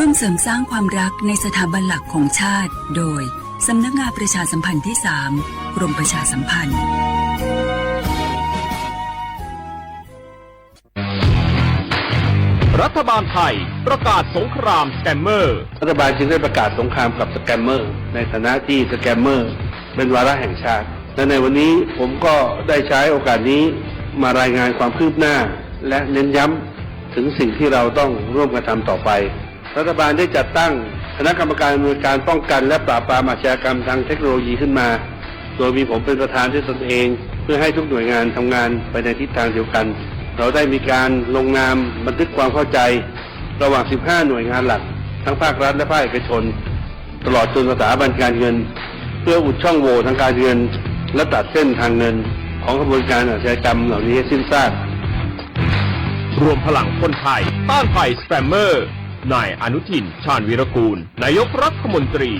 ร่วมเสริมสร้างความรักในสถาบันหลักของชาติ โดย สำนักงานประชาสัมพันธ์ที่สาม กรมประชาสัมพันธ์ รัฐบาลไทยประกาศสงครามสแกมเมอร์ รัฐบาลจึงได้ประกาศสงครามกับสแกมเมอร์ ในฐานะที่สแกมเมอร์เป็นวาระแห่งชาติ และในวันนี้ผมก็ได้ใช้โอกาสนี้มารายงานความคืบหน้า และเน้นย้ำถึงสิ่งที่เราต้องร่วมกันทำต่อไป รัฐบาลได้จัดตั้งคณะกรรมการอำนวยการป้องกันและปราบปรามอาชญากรรมทางเทคโนโลยีขึ้นมา โดยมีผมเป็นประธานด้วยตนเอง เพื่อให้ทุกหน่วยงานทำงานไปในทิศทางเดียวกัน เราได้มีการลงนามบันทึกความเข้าใจ ระหว่าง สิบห้า หน่วยงานหลัก ทั้งภาครัฐและภาคเอกชน ตลอดจนสถาบันการเงิน เพื่ออุดช่องโหว่ทางการเงิน และตัดเส้นทางเงินของขบวนการอาชญากรรมเหล่านี้ให้สิ้นซาก รวมพลังคนไทยต้านภัยสแกมเมอร์ นายอนุทิน ชาญวีรกูล นายกรัฐมนตรี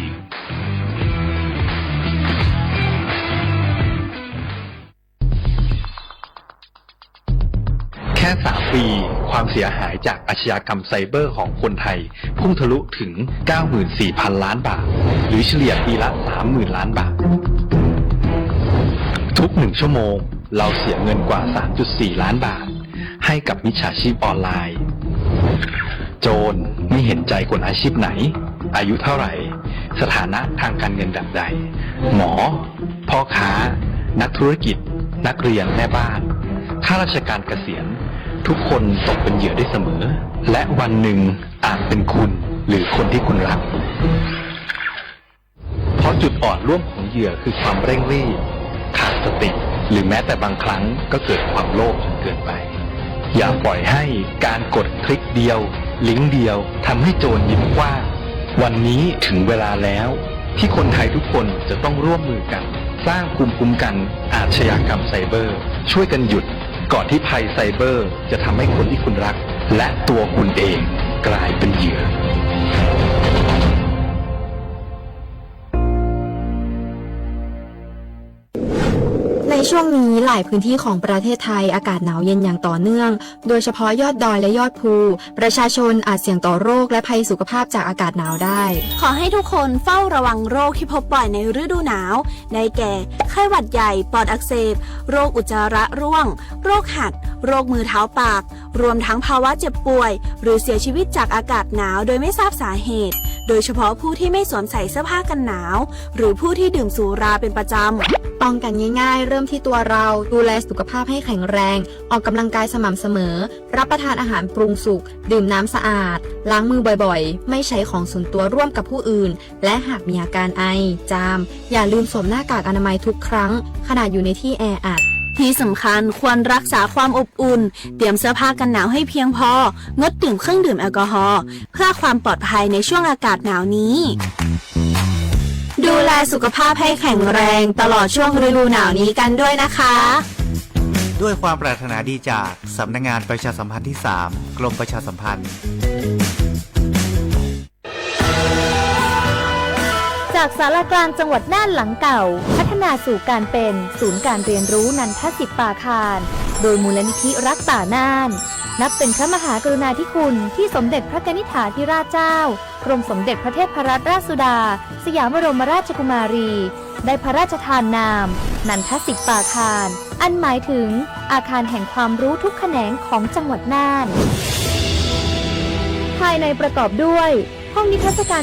แค่ สาม ปี ความเสียหายจากอาชญากรรมไซเบอร์ของคนไทย พุ่งทะลุถึง เก้าหมื่นสี่พันล้านบาท หรือเฉลี่ยปีละ สามหมื่นล้านบาท ทุกหนึ่งชั่วโมง เราเสียเงินกว่า สามจุดสี่ล้านบาท ให้กับมิจฉาชีพออนไลน์ โจรไม่เห็นใจคนอาชีพไหน อายุเท่าไหร่ สถานะทางการเงินแบบใด หมอ พ่อค้า นักธุรกิจ นักเรียน แม่บ้าน ข้าราชการเกษียณ ทุกคนตกเป็นเหยื่อได้เสมอ และวันหนึ่งอาจเป็นคุณหรือคนที่คุณรัก เพราะจุดอ่อนร่วมของเหยื่อคือความเร่งรีบ ขาดสติ หรือแม้แต่บางครั้งก็เกิดความโลภจนเกินไป อย่าปล่อยให้การกดคลิกเดียว ลิงก์เดียว ทำให้โจรยิ้มกว้าง วันนี้ถึงเวลาแล้ว ที่คนไทยทุกคนจะต้องร่วมมือกัน สร้างภูมิคุ้มกันอาชญากรรมไซเบอร์ ช่วยกันหยุด ก่อนที่ภัยไซเบอร์จะทำให้คนที่คุณรัก และตัวคุณเองกลายเป็นเหยื่อ ในช่วงนี้หลายพื้นที่ของประเทศไทยอากาศหนาวเย็นอย่างต่อเนื่อง โดยเฉพาะยอดดอยและยอดภู ประชาชนอาจเสี่ยงต่อโรคและภัยสุขภาพจากอากาศหนาวได้ ขอให้ทุกคนเฝ้าระวังโรคที่พบบ่อยในฤดูหนาว ได้แก่ ไข้หวัดใหญ่ ปอดอักเสบ โรคอุจจาระร่วง โรคหัด โรคมือเท้าปาก รวมทั้งภาวะเจ็บป่วย หรือเสียชีวิตจากอากาศหนาวโดยไม่ทราบสาเหตุ โดยเฉพาะผู้ที่ไม่สวมใส่เสื้อผ้ากันหนาว หรือผู้ที่ดื่มสุราเป็นประจำ ป้องกันง่ายๆ เริ่มที่ตัวเรา ดูแลสุขภาพให้แข็งแรง ออกกำลังกายสม่ำเสมอ รับประทานอาหารปรุงสุก ดื่มน้ำสะอาด ล้างมือบ่อยๆ ไม่ใช้ของส่วนตัวร่วมกับผู้อื่น และหากมีอาการไอ จาม อย่าลืมสวมหน้ากากอนามัยทุกครั้ง ขณะอยู่ในที่แออัด ที่สำคัญควรรักษาความอบอุ่น เตรียมเสื้อผ้ากันหนาวให้เพียงพอ งดดื่มเครื่องดื่มแอลกอฮอล์ เพื่อความปลอดภัยในช่วงอากาศหนาวนี้ ดูแลสุขภาพให้แข็งแรงตลอดช่วงฤดูหนาวนี้กันด้วยนะคะ ด้วยความปรารถนาดีจากสำนักงานประชาสัมพันธ์ที่สาม กรมประชาสัมพันธ์ จากศาลากลางจังหวัดน่านหลังเก่า พัฒนาสู่การเป็นศูนย์การเรียนรู้นันทสิทธิ์ปาคาร โดยมูลนิธิรักป่าน่าน นับเป็นพระมหากรุณาธิคุณที่สมเด็จพระกนิษฐาธิราชเจ้า กรมสมเด็จพระเทพรัตนราชสุดา สยามบรมราชกุมารี ได้พระราชทานนาม นันทสิทธิ์ปาคาร อันหมายถึงอาคารแห่งความรู้ทุกแขนงของจังหวัดน่าน ภายในประกอบด้วย ห้องนิทรรศการ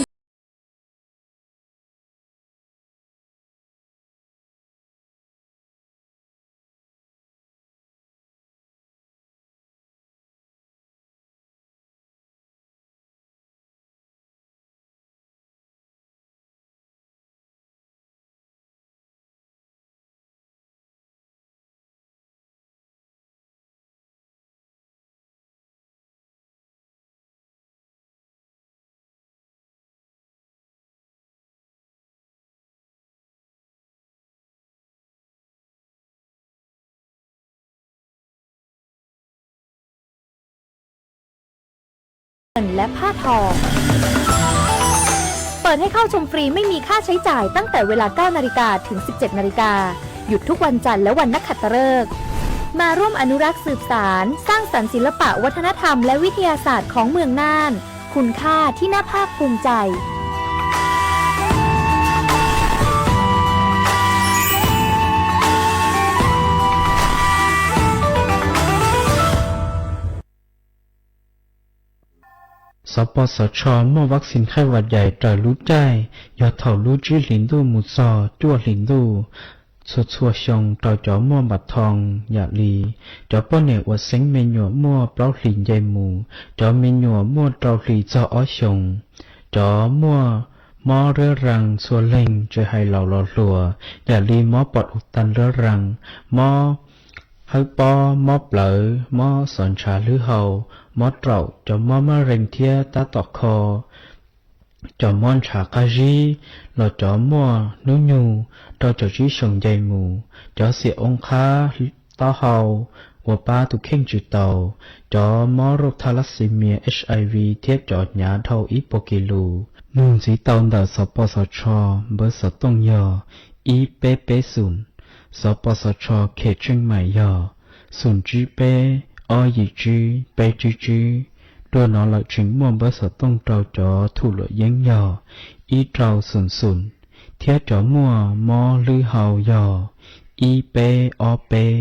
และผ้าทอ เปิดให้เข้าชมฟรีไม่มีค่าใช้จ่ายตั้งแต่เวลา เก้า นาฬิกา ถึง สิบเจ็ด นาฬิกา หยุดทุกวันจันทร์และวันนักขัตฤกษ์ มาร่วมอนุรักษ์สืบสาน สร้างสรรค์ศิลปะวัฒนธรรมและวิทยาศาสตร์ของเมืองน่าน คุณค่าที่น่าภาคภูมิใจ Xov pos xov tsho muaj vaccine khaib vas cais raws lub caij yog thaum lub tsib hlis ntuj mus txog cuaj hlis ntuj txhua txhua xyoo rau cov muaj npam thoo yam li cov poj niam uas xeeb me nyuam muaj plaub hlis nce mus, cov me nyuam muaj rau hlis txog ob xyoos, cov muaj mob rab rees txhua leeg tsis hais laus los hluas yam li mob pom u tas rab rees, mob hawb pob, mob plawv, mob xov ntshav hlwb hau, mob raum, cov mob mab rees thiab tab tom kho, cov mob ntshav qab zib, los cov muaj hnub nyoog rau caum tsib xyoos nce mus, cov xiam oo qhab taub hau uas pab tus kheej tsis taus, cov mob rauj tha lab xi mias HIV thiab cov hnyav dhau ib puas kis lus. Nug ntxiv tau ntawm xov pos xov tsho npawb xov tooj yog ib peb peb xoom, xov pos xov tsho khem tseej maim yog xoom tsib peb ob yim tsib peb tsib tsib. Dua no lawm tseem muaj npawb xov tooj rau cov thum luam yeeb yog ib rau xoom xoom, thiab cov muaj mob hlwb hau yog ib peb ob peb.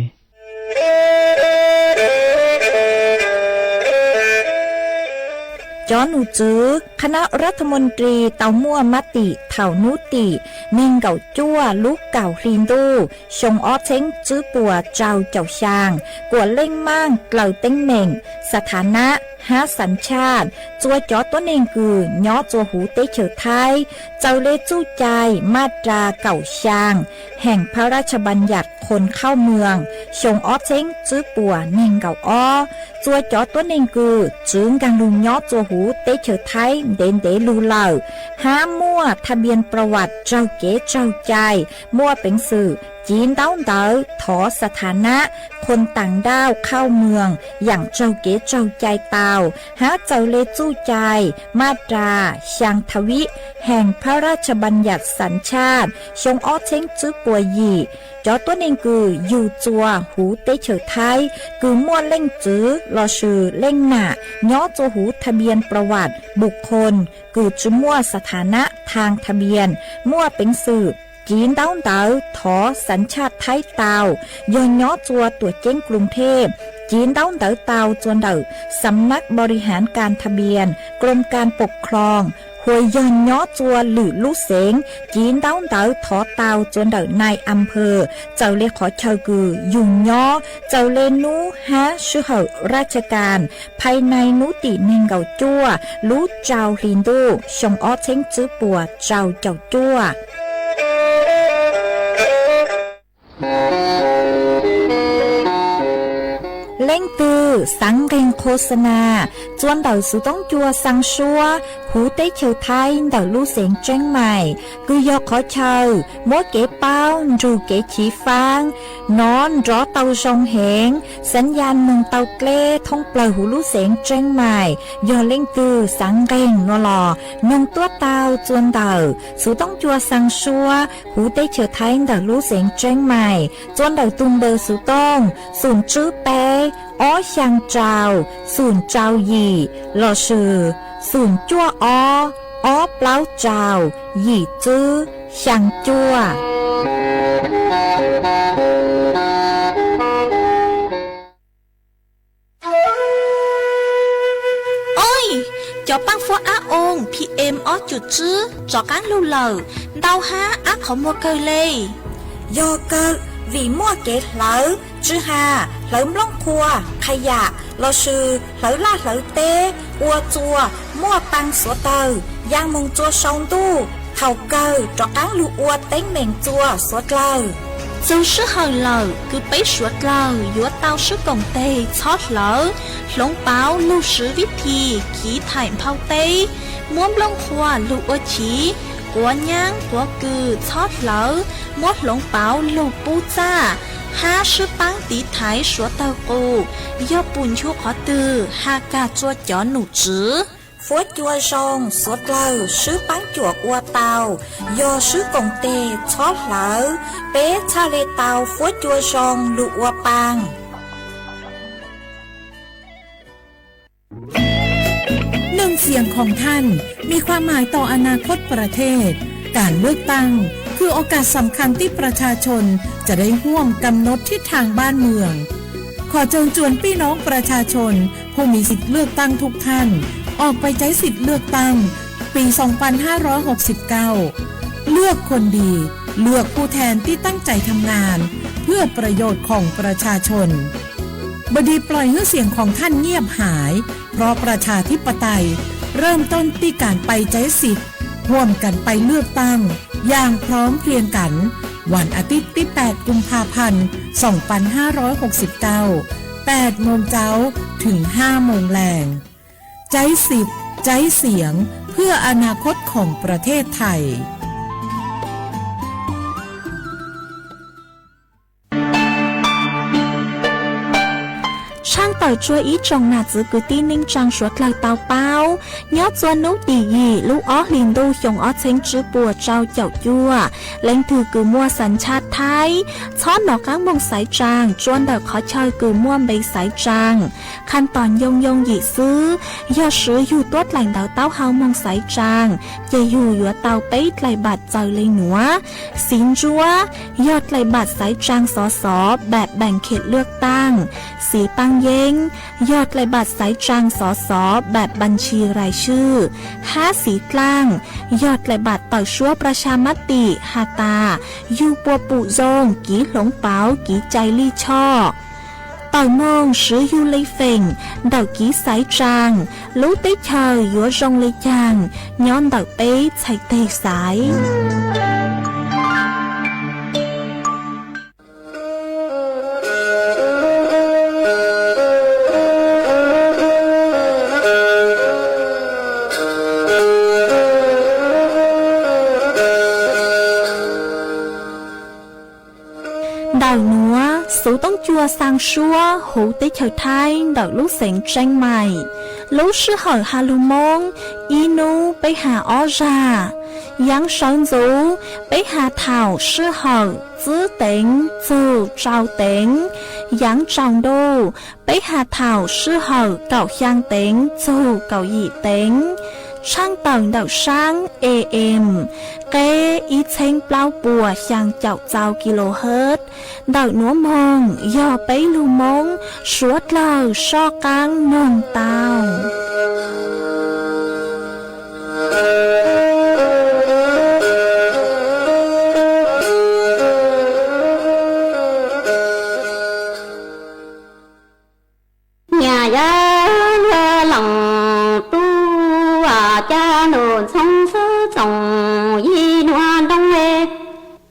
Cov num tswv khab nab rab tha moos ris tau muaj mab tim thaum nub tim neeg nkaum cuaj lub kaum hli ntuj xyoo ob txheeb tswb puas rau caum xyaa kuas leej maaj dlaws teeb meem, xa tha nab hab xav tshaj, txua cov tuab neeg kws nyob txua huv teb chaws Thaib txawm le txuj cai maj ras kaum xyaa heem phab rab tsha npas nyas khoos khauj mws xyoo ob txheeb tswb puas neeg nkaum ob. Txua cov tuab neeg kws tswv nkaag lug nyob txua huv teb chaws Thaib ntev ntev lug lawm, hab muaj tha npias pra vas raug kev tsaug cai, muaj peev xwm civ ntaub ntawv thov xa tha nab khoos taam nrauj khauj mws yaam raug kev tsaug cai tau, hab txawm le txuj cai maj ras xyaa tha vib heem phab rab tsha npas nyas xav tshaj xyoo ob txheeb tswb puas yim. Cov tuab neeg kws yug txua huv teb chaws Thaib kws muaj leej txwv lossis leej nam nyob txua huv tha npias pra vas npus khoos kws tsi muaj xa tha nab thaag tha npias, muaj peev xwm civ ntaub ntawv thov xav tshaj Thaib tau, yog nyob txua tuam ceeb Kruv Thej, civ ntaub ntawv tau txua ntawm Xam nab Npau Ri Haav Kas Tha Npias, Krom Kas Pom Khloos, hua yog nyob txua lwm lub xeev, civ ntaub ntawv thov tau txua ntawm nai am phawm, txawm le qhov chaw kws yug nyob, txawm le nub hab sij hawm rab tsha kas, phais nai nub tim neeg nkaum cuaj lub rau hli ntuj xyoo ob txheeb tswb puas rau caum cuaj. Leej twg xaav nqeeg qhua xa nas txua ntawm xuv toob cua xaa suab huv teb chaws Thaib ntawm lub xeev Tseeb Maim, kws yog qhov chaw muab kev paub nrug kev chiv faab, nov nrov tau zoo heev, xaav ya noog tau dleb thoob plawg huv lub xeev Tseeb Maim. Yog leej twg xaav nqeeg no los noog tuab tau txua ntawm xuv toob cua xaa suab huv teb chaws Thaib ntawm lub xeev Tseeb Maim, txua ntawm tug npawb xuv tooj xoom tswb peb ob xyaa rau xoom rau yim lossis xoom cuaj ob ob plaub rau yim tswb xyaa cuaj. Oj, cov paab fuab ab oo PM ob cum tswb rov qaab lug lawm, ntau hab ab qhov muag kawg le. Yog kawg, vim muaj kev hlawv tsw has, hlawv nplooj qhuav, qha yam lossis hlawv laj hlawv teb, ua txua muaj paa xuav tawg, yaa moog txua sau ntuj, thaum kawg rov qaab lug ua teeb meem txua suav dlawg. Txug sij hawm lawm kws peb suav dlawg yuav tau swb koom teg txhob hlawv, hloov pauv lug swv vib thi kiv thaim nphau teb, muab nplooj qhuav lug ua chiv, quav nyaab quav kws txhob hlawv, muab hloov pauv lug pub txaj, hab swb paab tiv thaiv suav tawg qus, yog pum nchu qhov twg has kag rua cov num tswv. Fuab cua zoo suav dlawg swb paab cuam ua tau, yog swb koom teg txhob hlawv, peb txhaj le tau fuab cua zoo lug ua paa. Neeg เสียงของท่านมีความหมายต่ออนาคตประเทศ การเลือกตั้งคือโอกาสสำคัญที่ประชาชนจะได้ร่วมกำหนดทิศทางบ้านเมือง ขอเชิญชวนพี่น้องประชาชนผู้มีสิทธิ์เลือกตั้งทุกท่าน ออกไปใช้สิทธิ์เลือกตั้งปี สองพันห้าร้อยหกสิบเก้า เลือกคนดี เลือกผู้แทนที่ตั้งใจทำงาน เพื่อประโยชน์ของประชาชน บดีปล่อยให้เสียงของท่านเงียบหาย เพราะประชาธิปไตยเริ่มต้นที่การไปใช้สิทธิ์ ร่วมกันไปเลือกตั้งอย่างพร้อมเพรียงกัน วันอาทิตย์ที่ แปด กุมภาพันธ์ สองพันห้าร้อยหกสิบเก้า แปดโมงเช้า ถึง ห้าโมงแลง ใช้สิทธิ์ ใช้เสียง เพื่ออนาคตของประเทศไทย Tshaj tawm tsua ib tsoom nam txwv kwv tij neej tsaa suav dlawg tau paub, nyob txua nub tim yim lub ob hlis ntuj xyoo ob txheeb tsib puas rau caum cuaj, leej twg kws muaj xas nchaj Thaib, txhob nov qaab moog xaiv tsaa tsua ntawm qhov chaw kws muaj npe xaiv tsaa. Khaj tom yoo yoo yim xwb, yog swv yug tuab dlaim ntawv taub hau moog xaiv tsaa, ces yug yuav tau peb dlaim npam txawm le nuav: Xiv ntsuab, yog dlaim npam xaiv tsaa xov xov npam npaas khiam lwaj taaj. Xiv paaj yeeb, yog dlaim npam xaiv tsaa xov xov npam npam ntshis rais swj. Hab xiv dlaaj, yog dlaim npam tawm suab pras xya mab tim has tas yug puas pum zoo, kiv hloov pauv, kiv cai lij choj. Tawm moog swv yug le feem ntawm kiv xaiv tsaa, lub teb chaws yuav zoo le caag, nyob ntawm peb txhais teg xaiv. Ntawm nuav, xuv toob cua xaa suab huv teb chaws Thaib ntawm lub xeev Tseeb Mais. Lub sij hawm has lug Moob, ib nub peb has ob zag. Yaav sawv ntxuv, peb has thaum sij hawm tsib teev txug rau teev. Yaav tsaus ntuj, peb has thaum sij hawm kaum xyaa teev txug kaum yim teev. Tshaaj tawm ntawm saab A M, qeb ib txheeb plaub puas xyaa caum txau kilohertz. Ntawm nuav moog yog peb lug Moob suav dlawg soj qaab noog tau. Nyam yog luag leej tub, ca ntuj ntxhoo xwb txoos yig nuav nroo,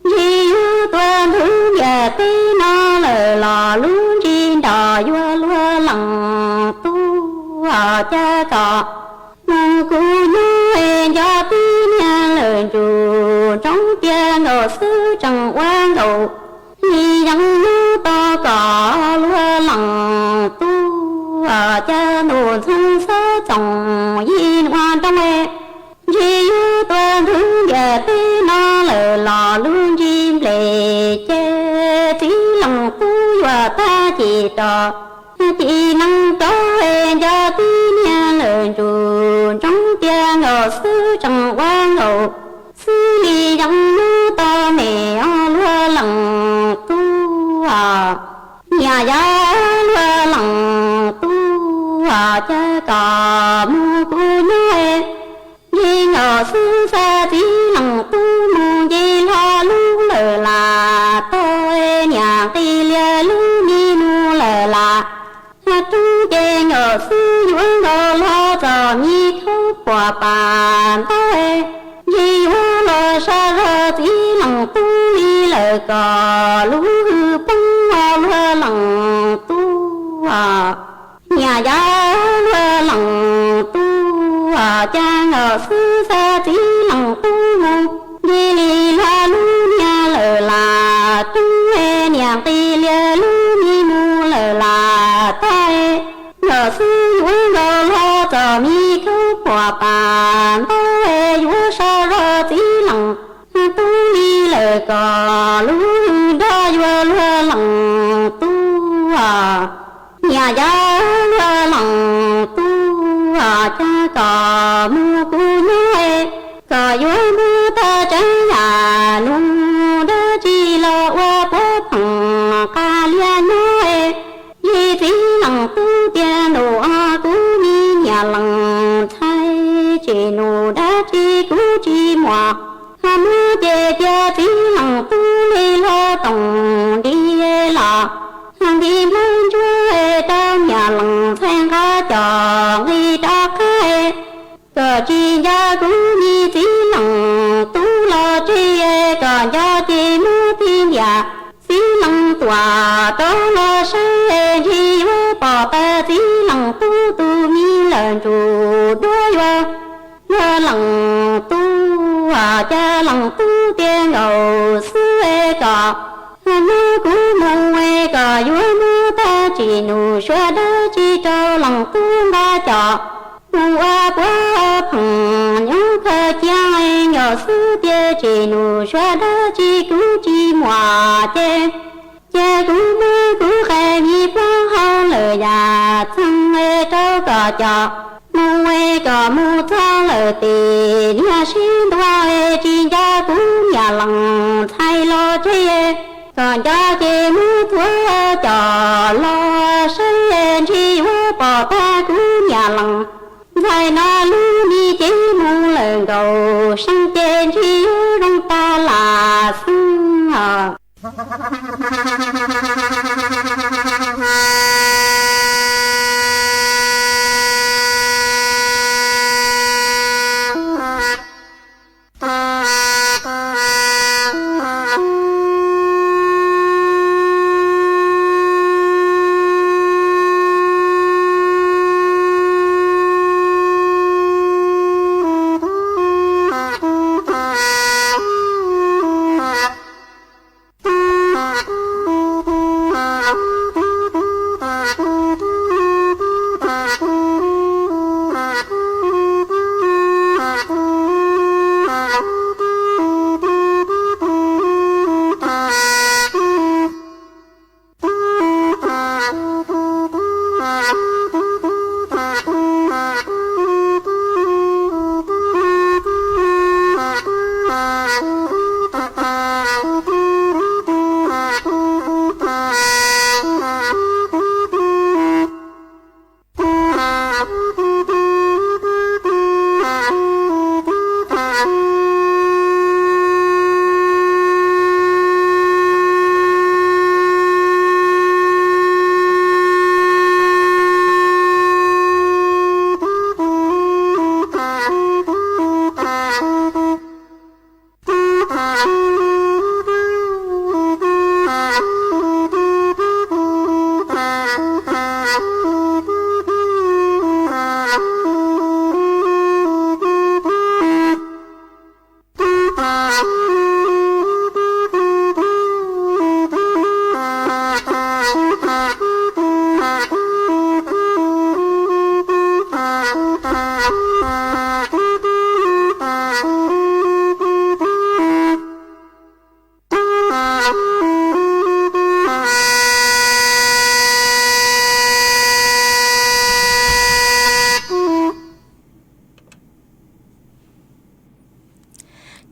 ntsig yuav tuaj ntug ntiaj teb no lawm los lub ntsig nrog yuav luag leej tub, ca kom moog kuv nyob nco tib niag lawm ntsug ntsoov tias nkaus xwb tseem ua nkaus li yeej nub tau kom luag leej tub, ca ntuj ntxhoo xwb txoos yig nuav nroo, ntsig yuav tuaj ntug ntiaj teb no lawm los lub ntsig nplej ces txiv leej tub yuav tag cim rog, cim neeg rog, nco tib niag lawm ntsug ntsoov tias nkaus xwb tseem ua nkaus xwb li yeej nub tau me os luag leej tub. Nyam yog luag leej tub, ca kom moog kuv nyob, ntsig nkaus xwb xav txiv leej tub moog nce hlo lug lawm las tau, niam nqis lias lub mi moog lawm las, roob ces nkaus xwb yuav nkaus hlo txom nyem khaub puam pam ntau, ntsig yuav los sab zog txiv leej tub li lawm kom lub hwj poob os luag leej tub. Nyam yog luag leej tub, ca nkaus xwb xav txiv leej tub moog nce li hlo lub niag lawm las roob, niam nqis lias lub mi moog lawm las tau, nkaus xwb yuav nkaus hlo txom nyem khaub puam pam ntau, yuav sab zog txiv leej tub li lawm kom lub hwj nrog yuav luag leej tub. Nyam yog luag leej tub, ca kom nus dab tsi kuv tsis muaj, ho muab ces cia txiv leej tub li hlo toom nti los, nti nplawg ntsuag rau niam leej ntxhais nqa cov nqi rov qab. Kom tsis nco kuv niag txiv leej tub los tseg, kom nco ces muab tig ntiag txiv leej tuam rov los saib, ntshe yuav pom tag txiv leej tub tus me lawm ntsuj duab yuav yog leej tub, cas leej tub tias nkaus xwb es kom nrog kuv mus es kom yuav muab tag tsim nus suav dab tsi rau leej tub nqa cov mus ua puav pheej nyob khaws cia nkaus xwb tias tsim nus suav dab tsi kuv tsis muaj ces, ces kuv muab kuv qe me plaub hau lawm yam txheej rau kom cov mus es kom mus txog lawm tim niag sib ntua, tsis nco kuv niam leej ntxhais los tseg, kom nco ces muab thuav cov los saib, ntshe yuav pom tag kuv niam leej ntxhais no lub me cev mus lawm nkaus seej ces ntshe yuav zoo tag lam xeeb os.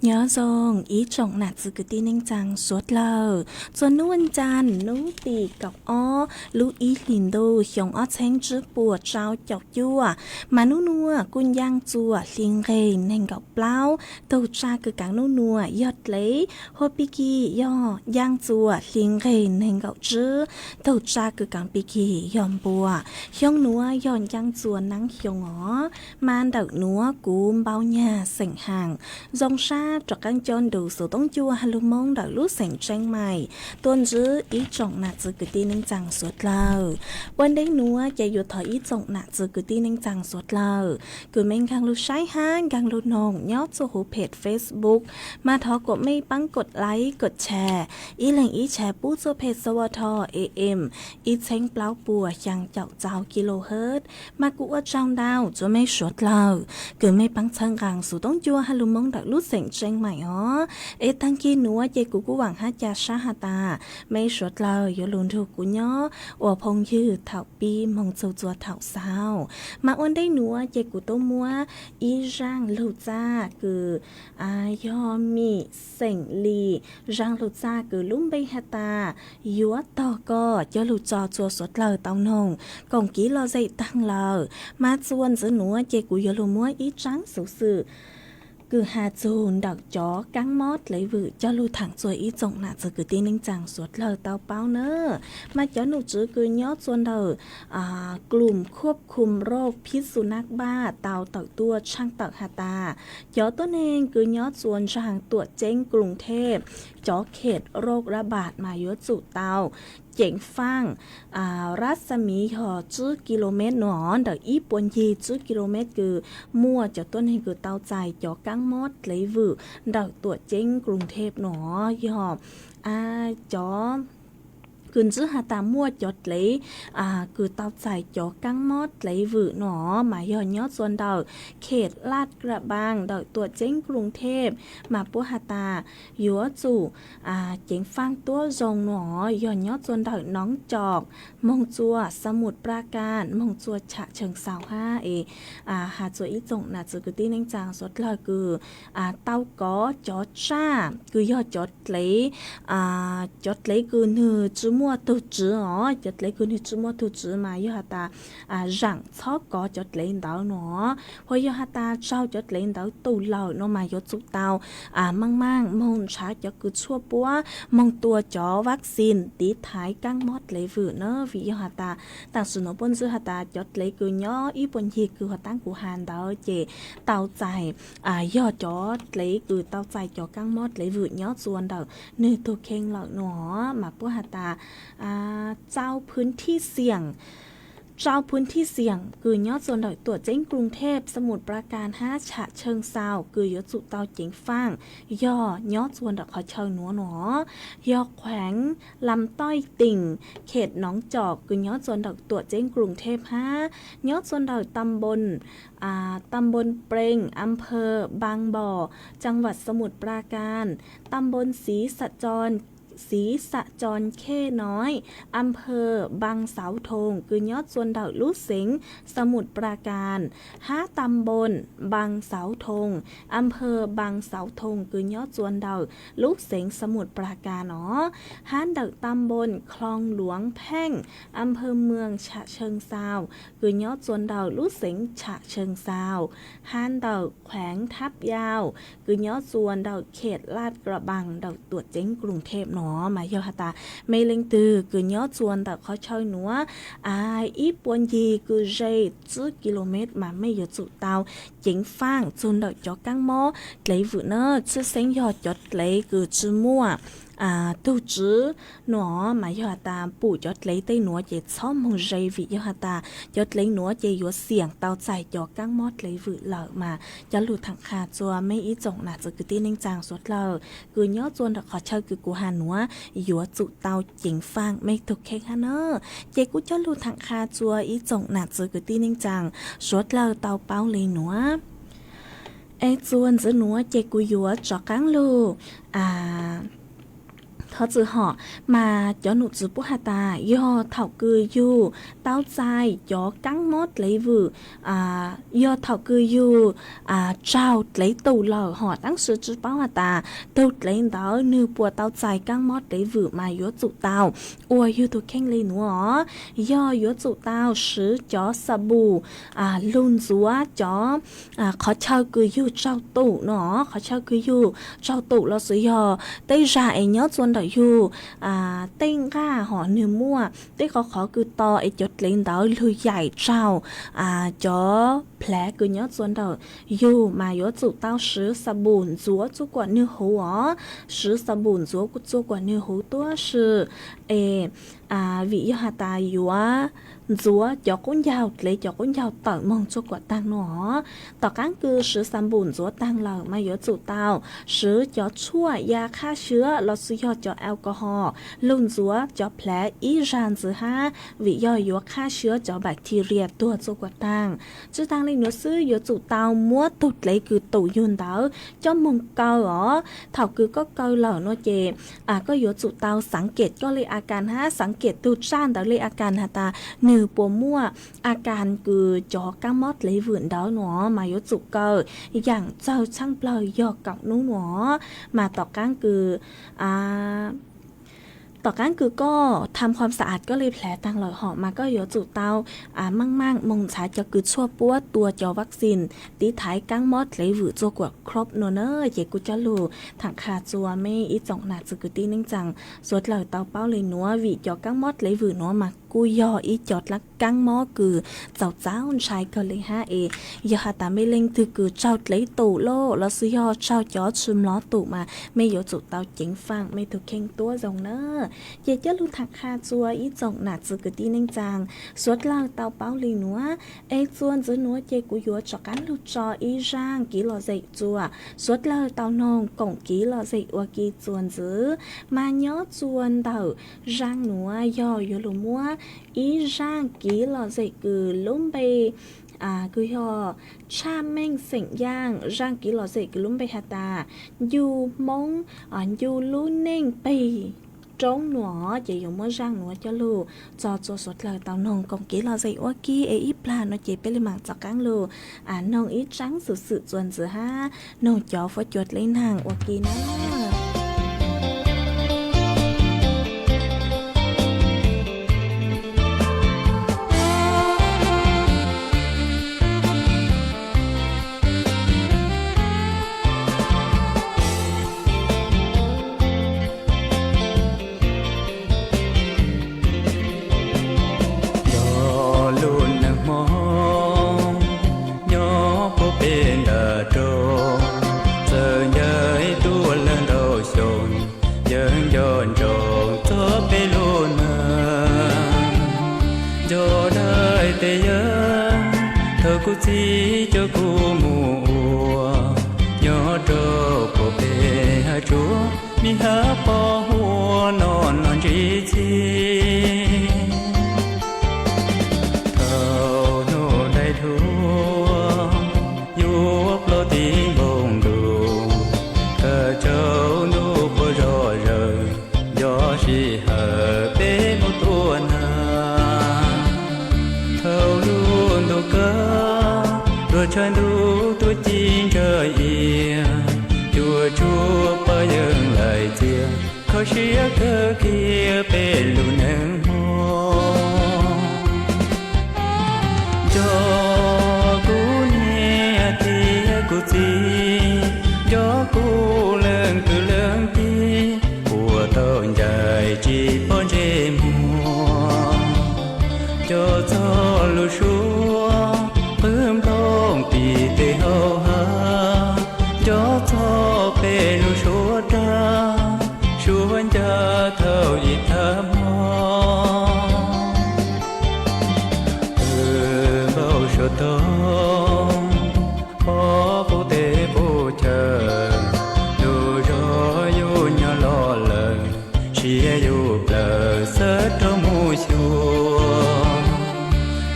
Nyob zoo ib tsoom nam txiv kwv tij neej tsaa suav dlawg, txuas nub ua cas nub tim kaum ob lub ib hlis ntuj xyoo ob txheeb tsib puas rau caum cuaj, mas nub nuav kuj ncaaj txuas hli nqeg neeg nkaum plaub. Tug tsa kws kaav nub nuav yog dlev, hua pig kig yog ncaaj txuas hli nqeg neeg nkaum tsib. Tug tsa kws kaav pig kig yog npua. Xyoo nuav yog ncaaj txuas naav xyoo os, mas ntawm nuav kuv npau nyag xeem haam zoo sab rov qaab coj nrug xuv toob cua hab lug Moob ntawm lub xeem Tseeb Mais tuaj ntsib ib tsoom nam txiv kwv tij neej tsaa suav dlawg. Ua ntej nuav ces yuav thov ib tsoom nam txiv kwv tij neej tsaa suav dlawg kws mej nkaag lug saib hab nkaag lug noog nyob txuj huv phem Facebook, mas thov kuas mej paab kod like kod share, ib leeg ib share pub txuj phem Xa Wa Tho A M ib txheeb plaub puas xyaa caum txau kilohertz. Mas kuv ua tsaug ntau txug mej suav dlawg kws mej paab txhawb nqaa xuv toob cua hab lug Moob ntawm lub xeem tseeb maim os. Es tag kis nuav ces kuv kuj vaam hab ca sab has tas mej suav dlawg yuav lug nrug kuv nyob ua phooj ywg thaum pib moog txug txua thaum xaus. Mas ua ntej nuav ces kuv tuaj muab ib zaaj lug txaj kws yog mim xeem Lis, zaaj lug txaj kws lub npe has tas yuav tog koj coj lug tso txua suav dlawg tau noog koom kiv lom zem taag lawm. Mas txua ntxiv nuav ces kuv yuav lug muab ib tsaab xuv xwm kws has txug ntawm cov kaab mob dlev vwm coj lug thaam txua ib tsoom nam txwv kwv tij neej tsaa suav dlawg tau paub na. Mas cov nom tswv kws nyob txua ntawm กลุ่มควบคุมโรคพิษสุนัขบ้า tau tawm tuaj tshaaj tawm has tas cov tuab neeg kws nyob txua ntsaag Tuam Ceeb กรุงเทพ cov เขตโรคระบาด mas yuav tsum tau ceev faaj รัศมี yog tsib กิโลเมตร nuav, ntawm ib puas ncig tsib กิโลเมตร kws muaj cov tuab neeg kws tau txais cov kaab mob dlev vwm ntawm Tuam Ceeb กรุงเทพ nuav yog cov kws ntsib has tas muaj cov dlev kws tau txais cov kaab mob dlev vwm nuav mas yog nyob txua ntawm เขตลาดกระบัง ntawm Tuam Ceeb กรุงเทพ mas puab has tas yuav tsum ceev faaj tuab zoo nuav yog nyob txua ntawm หนองจอก moog txua สมุทรปราการ moog txua ฉะเชิงเทรา hab es has txua ib tsoom nam txwv kwv tij neej tsaa suav dlawg kws tau kov cov tsaj kws yog cov dlev, cov dlev kws nwg tsi muaj tug tswv os, cov dlev kws nwg tsi muaj tug tswv mas yog has tas zaam txhob kov cov dlev ntawd nuav, hos yog has tas raug cov dlev ntawd tu lawm nuav mas yuav tsum tau maaj maaj moog nrhav cov kws tshuaj puab, moog tua cov vaccine tiv thaiv kaab mob dlev vwm na. Vim yog has tas taam sim nuav puab ntsib has tas cov dlev kws nyob ib puas ncig kws has taab kuv has ntawd ces tau txais yog cov dlev kws tau txais cov kaab mob dlev vwm nyob txua ntawm nwg tug kheej lawm nuav mas puab has tas เจ้าพื้นที่เสี่ยง เจ้าพื้นที่เสี่ยง kws nyob txua ntawm Tuam Ceeb กรุงเทพ สมุทรปราการ hab ฉะเชิงเทรา kws yuav tsum tau ceev faaj yog nyob txua ntawm qhov chaw nuav nuav, yog แขวงลำต้อยติ่ง เขตหนองจอก kws nyob txua ntawm Tuam Ceeb กรุงเทพ hab nyob txua ntawm ตำบล ตำบลเปรง อำเภอบางบ่อ จังหวัดสมุทรปราการ ตำบลศรีสะจร ศรีสะจรเข้น้อย อำเภอบางเสาธง kws nyob txua ntawm lub xeev สมุทรปราการ hab ตำบลบางเสาธง อำเภอบางเสาธง kws nyob txua ntawm lub xeev สมุทรปราการ os, hab ntawm ตำบลคลองหลวงแพ่ง อำเภอเมืองฉะเชิงเทรา kws nyob txua ntawm lub xeev ฉะเชิงเทรา hab ntawm แขวงทับยาว kws nyob txua ntawm เขตลาดกระบัง ntawm Tuam Ceeb กรุงเทพ nuav mas yog has tas mej leej twg kws nyob txua ntawm qhov chaw nuav ib puas ncig kws ze tsib กิโลเมตร mas mej yuav tsum tau ceev faaj txug ntawm cov kaab mob dlev vwm na, tshwj xeeb yog cov dlev kws tsi muaj tug tswv nuav mas yog has tas pum cov dlev tej nuav ces txhob moog ze vim yog has tas cov dlev nuav ces yuav xiam tau txais cov kaab mob dlev vwm lawm mas cov lug thaam qha txua mej ib tsoom nam txwv kwv tij neej tsaa suav dlawg kws nyob txua ntawm qhov chaw kws kuv has nuav yuav tsum tau ceev faaj mej tug kheej hab na. Ces kuv cov lug thaam qha txua ib tsoom nam txwv kwv tij neej tsaa suav dlawg tau paub le nuav. Es txua ntxiv nuav ces kuv yuav rov qaab lug thov txwm hom mas cov nom tswv puab has tas yog thaum kws yug tau txais cov kaab mob dlev vwm, yog thaum kws yug raug dlev tum lawm hom tab sis tsi paub has tas tug dlev ntawd nwg puas tau txais kaab mob dlev vwm mas yuav tsum tau ua yug tug kheej le nuav os. Yog yuav tsum tau swv cov xa bus lug ntxuav cov qhov chaw kws yug raug tum no, qhov chaw kws yug raug tum los sis yog tej zag es nyob txua ntawm yug tej nqaj hom nwg muaj tej qhov qhov kws to es cov dlev ntawd lug yaim raug cov plhav kws nyob txua ntawm yug mas yuav tsum tau swv xa bus ntxuav txuj kuam nwg huv os, swv xa bus ntxuav txuj kuam nwg huv tuab si es vim yog has tas yuav ntxuav cov qub ncaug, dlev cov qub ncaug tawm moog txuaj kuam taag no. Tom qaab kws swv xab npum ntxuav taag lawm mas yuav tsum tau swv cov tshuaj ya qhab siab los sis yog cov alcohol lug ntxuav cov plhav ib zag ntxiv hab, vim yog yuav qhab siab cov bacteria tuag txuaj kuam taag. Tsi taag le nuav xwb, yuav tsum tau muab tug dlev kws tum yug ntawd coj moog kaw os. Thaum kws koj kaw lawm no ces koj yuav tsum tau xaav kem koj le a kas hab xaav kem tug tsaj ntawd le a kas has tas nwg puas muaj a kas kws cov kaab mob dlev vwm ntawd no mas yuav tsum kaw yaam txawg tshaaj plawg yog kaum nub no. Mas tom qaab kws tom qaab kws koj tham khuam xa as koj le plhav taag lawm hom mas koj yuav tsum tau maaj maaj moog ntxhaav cov kws tshuaj puab tua cov vaccine tiv thaiv kaab mob dlev vwm txuaj kuam khrob no na. Ces kuv coj lug thaam qha txua meb ib tsoom nam txiv kwv tij neej tsaa, suav dlawg tau paub le nuav, vim cov kaab mob dlev vwm nuav mas kuj yog ib co kaab mob kws txaus txaus ntshai kawg le hab es, yog has tas mej leej twg kws raug dlev tum lawm los sis yog raug cov tsi mlov tum mas mej yuav tsum tau ceev faam mej tug kheej tuab zoo na. Ces coj lug thaam qha txua ib tsoom nam txiv kwv tij neej tsaa, suav dlawg tau paub le nuav, es txuas ntxiv nuav ces kuv yuav rov qaab lug tso ib zaaj kiv lom zem txua suav dlawg tau noog koom kiv lom zem ua ke txuas ntxiv. Mas nyob txua ntawm zaaj nuav yog yuav lug muab ib zaaj kiv lom zem kws lub npe kws yog tshaj meej xeem yaaj, zaaj kiv lom zem kws lub npe has tas ncu Hmoob, ncu lub neej peg roob nuav, ces yuav muab zaaj nuav coj lug tso txua suav dlawg tau noog koom kiv lom zem ua ke es ib plag no ces peb le maam rov qaab lug noog ib tsaab xwm xwm txuas ntxiv hab noog cov fuab cua dleb naag ua ke na. Yog lub neej Hmoob nyob puag pem nram roob, txawm ncaim tuaj lawm ntau xyoo, yeej nco ntsoov txog peb lub neej. Nco dai tes yawg thaum kuv txiv coj kuv mus ua, nyob rau puag pem hav tsuag, mi hab pog huab no no ntsib txhij. Thaum hnub dai dhuab yuav plaub tim npoo ntuj, thawj tsaus ntuj quas zog zawg, nco sij hawm peb mus tua nas. Thaum lub ntuj kawg, luag tshav ntuj tuaj ci ntsawj ia, cuaj tsuag pog yeej laim txias, kho siab kawg kiag peb lub neej Hmoob. Nco kuv niam thiab kuv txiv, nco kuv leej kwv leej tij, puas tau ncaim tsis pom ntsej muag. Nco txog lub suab qwb nplooj pim tej hauv hav, nco txog peb lub suab dawb, suab ncaj thaum ib tag hmo. Npau suav toog, pov qub teb qub chaw, lub zog yus nyob los lawm, siab yus plawg xawb rau mus xyuas.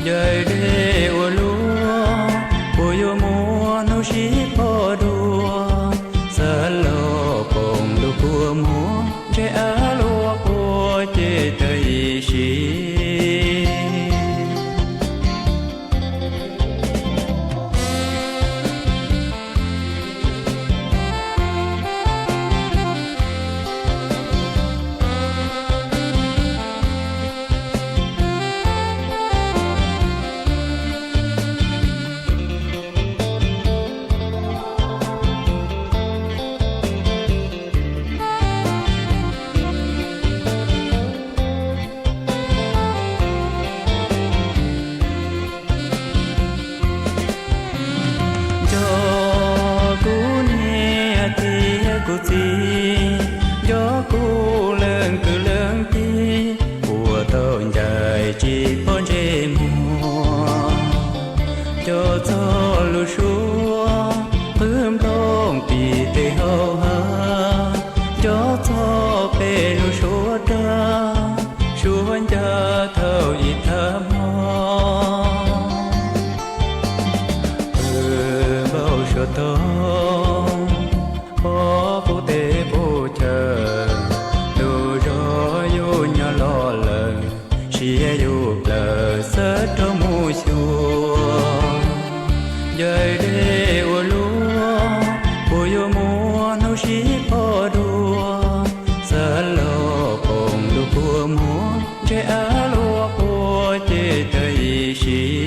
Ncaim dej ua luaj, puas yuav muaj hnub sib pom dua, xav los poob lub kua muag, ntseg av luaj quas Koom tim tes hauv hav, nco txog peb lub suab daj, suab ncaj thaum ib tag hmo. Pw npaum suav toog, pov pub teb pub chaw, lub zog yus nyob los lawm, siab yus plawv xawb rau mus xyuas. Ncaws dej ua luaj, puas yuav muaj hnub sib pom dua, xav los koom lub kua muag, ntshe av luaj quaj ces tag ib sim.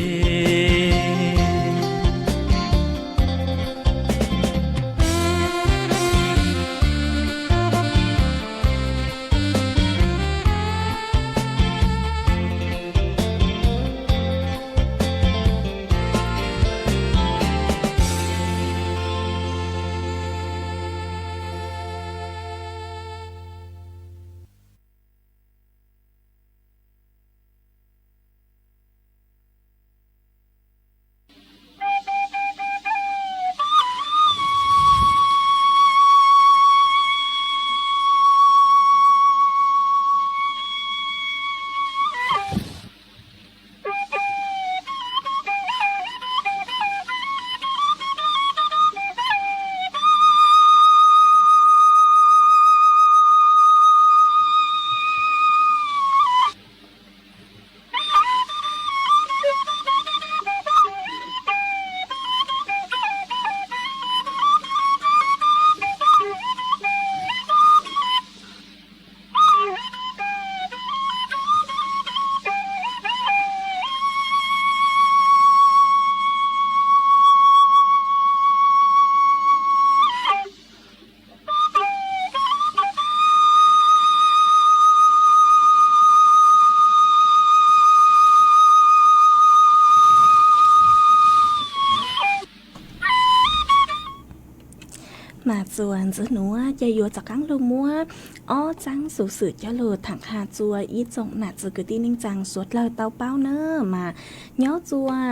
Mas txuas ntxiv nuav ces yuav rov qaab lug muab ob txaab xuv xwm coj lug thaam qha rua ib tsoom nam txiv kwv tij neej tsaa suav dlawg tau paub nawb. Mas nyob rua